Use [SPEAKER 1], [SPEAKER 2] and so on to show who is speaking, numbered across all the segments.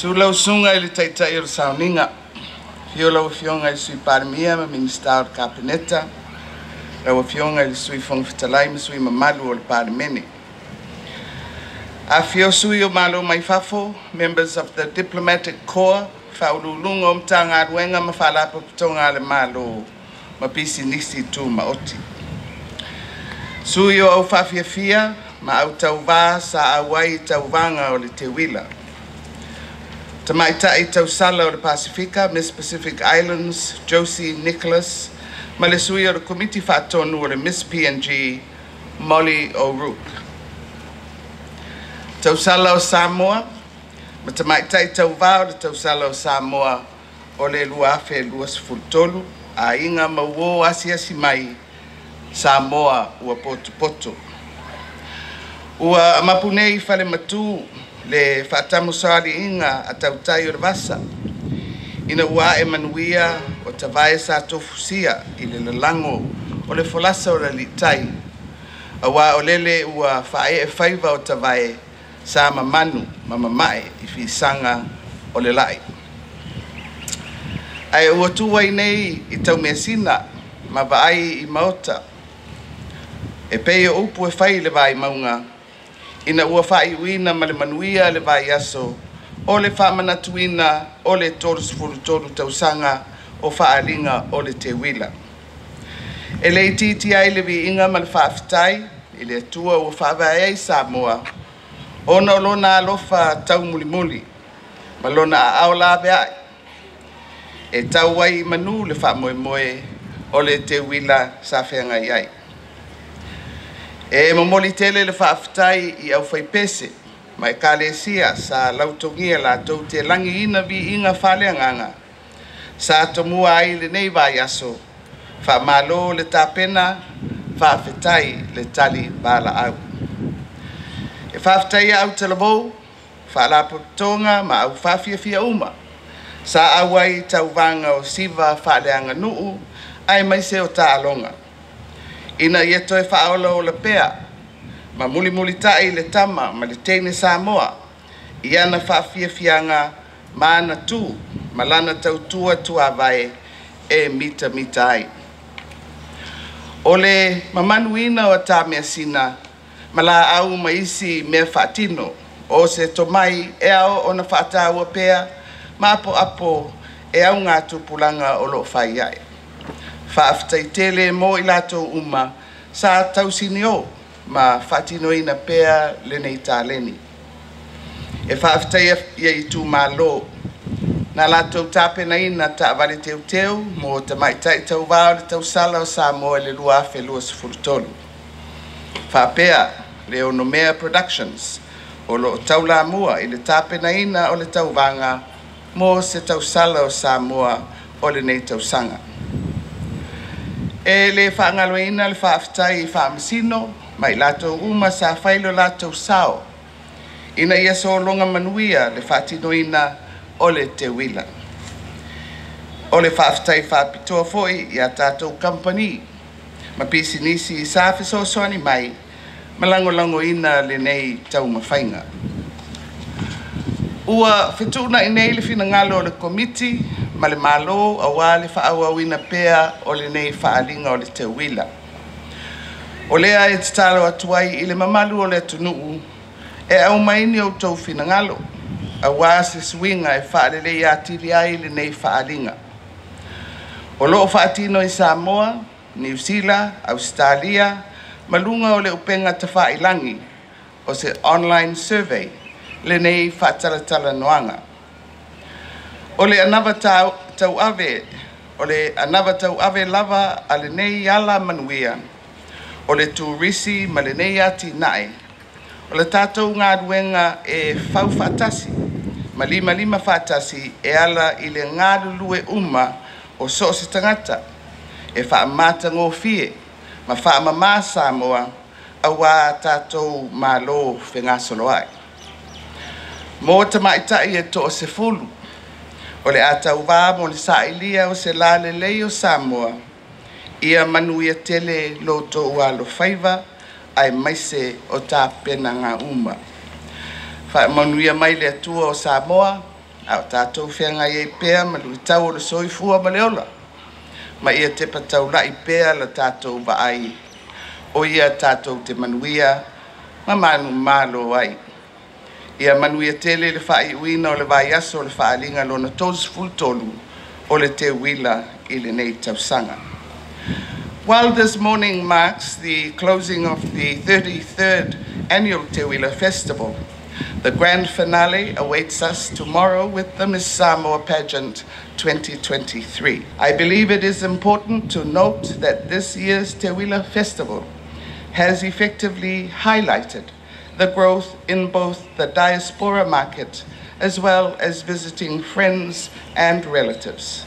[SPEAKER 1] Susu lau Susuga i le Taitai o le Sauniga, afio lau Afioga i le Sui Palemia ma Minisita o le Kapeneta, lau Afioga i le Sui Fofoga Fetalai ma sui usufono mamalu o le Palemene. Afifio sui o Malo mai fafo, members of the Diplomatic Corps, Faauluuluga o Matagaluega ma Faalapotopotoga a le Malo ma Pisinisi Tumaoti. Sui o au faafiafia ma au tauvā sa auai i tauvaga o le teuila. Tamaitai tausala o le Pasefika, Miss Pacific Islands, Josie Nicholas, ma le sui o le Komiti Faatonu o le Miss PNG, Molly O'Rourke. Tausala o Samoa ma tamaitai tauvā o le tausala o Samoa o le 2023, aiga ma uō asiasi mai, Samoa ua potopoto. Ua mapu nei i fale matu le faatamosoaliiga a tautai o le vasa, ina ua ae manuia o tavae sa tofusia i le lalago o le folasa o le aliitai, auā o lele ua faaee faiva o tavae sa mamanu ma mamae i fisaga o le lai. Ae ua tu ai nei i taumeasina ma vaai i maota, e pei o upu e fai i le vaimauga, ina ua faaiuina ma le manuia le vaiaso o le faamanatuina o le 33 tausaga o faaaliga o le teuila. E le itiiti ai le viiga ma le faafetai i le Atua ua faavae ai Samoa, ona o lona alofa taumulimuli ma lona aao laveai e tau ai i manu le faamoemoe o le teuila sa feagai ai. E momoli tele le faafetai i aufaipese ma ekalesia sa lautogia latou te lagiina viiga faaleagaga sa tomua ai lenei vaiaso. Faamalo le tapena, faafetai le tali valaau. E faafetaia autalavou, faalapotopotoga ma aufaafiafia uma sa auai i tauvaga o siva faaleaganuu aemaise o taaloga, ina ia toe faaolaola pea ma mulimulitai le tama ma le teine Samoa i ana faafiafiaga ma ana tu ma lana tautua tuavae e mitamita ai. O le mamanuina o tameasina ma laau ma isi mea faatino o se tomai e ao ona faataua pea ma apoapo e auga tupulaga o loo fai ai. Faafetai tele mo i latou uma sa tausinio ma faatinoina pea lenei taleni. E faafetaia ia itumalo na latou tapenaina taavale teuteu mo tamaitai tauvā o le tausala o Samoa i le 2023. Faapea le Onomea Productions o loo taulamua i le tapenaina o le tauvaga mo se tausala o Samoa o lenei tausaga. E le faagaloina le faafetai i Faamasino ma i latou uma sa fai lo latou sao ina ia sologa manuia le faatinoina o le teuila. O le faafetai faapitoa foi ia tatou kamupani ma pisinisi sa fesoasoani mai ma lagolagoina lenei taumafaiga. Ua fetuunai nei le finagalo o le Komiti ma le Malo auā le faaauauina pea o lenei faaaliga o le teuila. O lea e tatalo atu ai i le mamalu o le atunuu e aumai ni outou finagalo auā se suiga e faaleleia atili ai lenei faaaliga. O loo faatino i Samoa, Niu Sila, Ausetalia ma luga o le upega tafailagi o se online survey lenei faatalatalanoaga. O le anava tauave, o le anava tauave lava a lenei ala manuia o le turisi ma lenei atinae, o le tatou galuega e fau faatasi ma limalima faatasi e ala i le galulue uma o so o se tagata e faamatagofie ma faamamā Samoa auā tatou malo fegasoloai. Mo tamaitai e toa-10 o le a tauvā mo le sailia o se lalelei o Samoa, ia manuia tele lo outou alofaiva aemaise o tapenaga uma. Faamanuia mai le Atua o Samoa A o tatou feagai ai pea ma luitau o le soifua ma le ola. Ma ia tepa taulai pea le tatou vaai, o ia tatou te manuia ma manumalo ai. Ia manuia tele le faaiuina o le vaiaso o le faaaliga lona 33 o le Teuila i lenei tausaga. While this morning marks the closing of the 33rd annual Teuila Festival, the grand finale awaits us tomorrow with the Miss Samoa Pageant 2023. I believe it is important to note that this year's Teuila Festival has effectively highlighted the growth in both the diaspora market as well as visiting friends and relatives.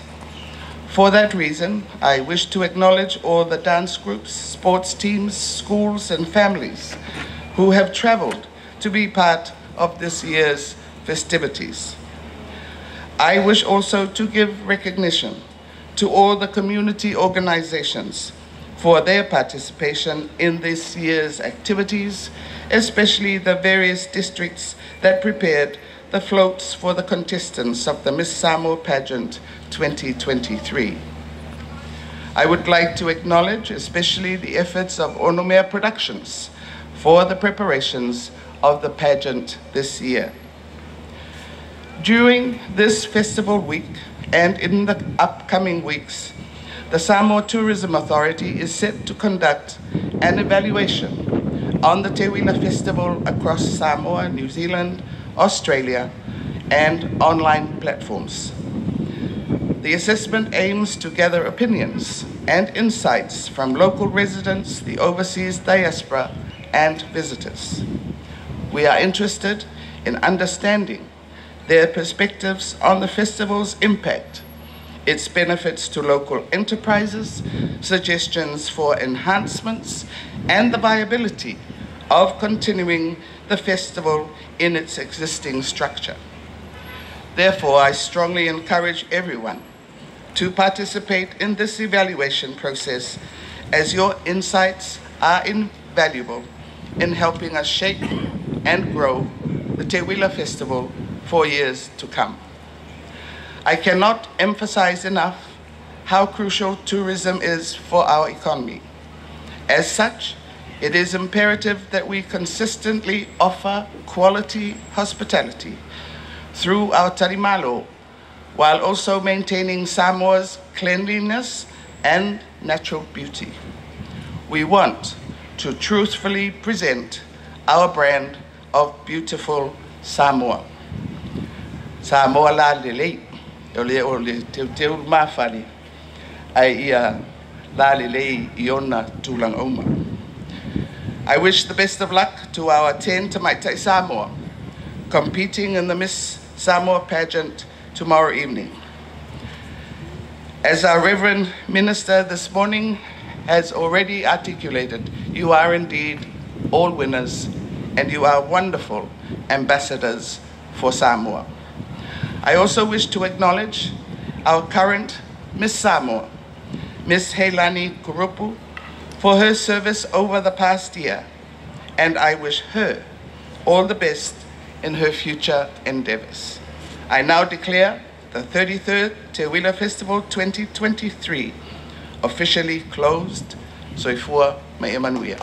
[SPEAKER 1] For that reason, I wish to acknowledge all the dance groups, sports teams, schools, and families who have traveled to be part of this year's festivities. I wish also to give recognition to all the community organizations for their participation in this year's activities, especially the various districts that prepared the floats for the contestants of the Miss Samoa Pageant 2023. I would like to acknowledge especially the efforts of Onomea Productions for the preparations of the pageant this year. During this festival week and in the upcoming weeks, the Samoa Tourism Authority is set to conduct an evaluation on the Teuila Festival across Samoa, New Zealand, Australia, and online platforms. The assessment aims to gather opinions and insights from local residents, the overseas diaspora, and visitors. We are interested in understanding their perspectives on the festival's impact, its benefits to local enterprises, suggestions for enhancements, and the viability of continuing the festival in its existing structure. Therefore, I strongly encourage everyone to participate in this evaluation process, as your insights are invaluable in helping us shape and grow the Teuila Festival for years to come. I cannot emphasize enough how crucial tourism is for our economy. As such, it is imperative that we consistently offer quality hospitality through our tarimalo, while also maintaining Samoa's cleanliness and natural beauty. We want to truthfully present our brand of beautiful Samoa. Samoa la lelei, o le o le teuteu mafale, ae ia la lelei i ona tulaga uma. I wish the best of luck to our 10 Tamaitai Samoa competing in the Miss Samoa pageant tomorrow evening. As our Reverend Minister this morning has already articulated, you are indeed all winners and you are wonderful ambassadors for Samoa. I also wish to acknowledge our current Miss Samoa, Miss Heilani Kurupu, for her service over the past year, and I wish her all the best in her future endeavors. I now declare the 33rd Teuila Festival 2023 officially closed. Soifua ma ia manuia.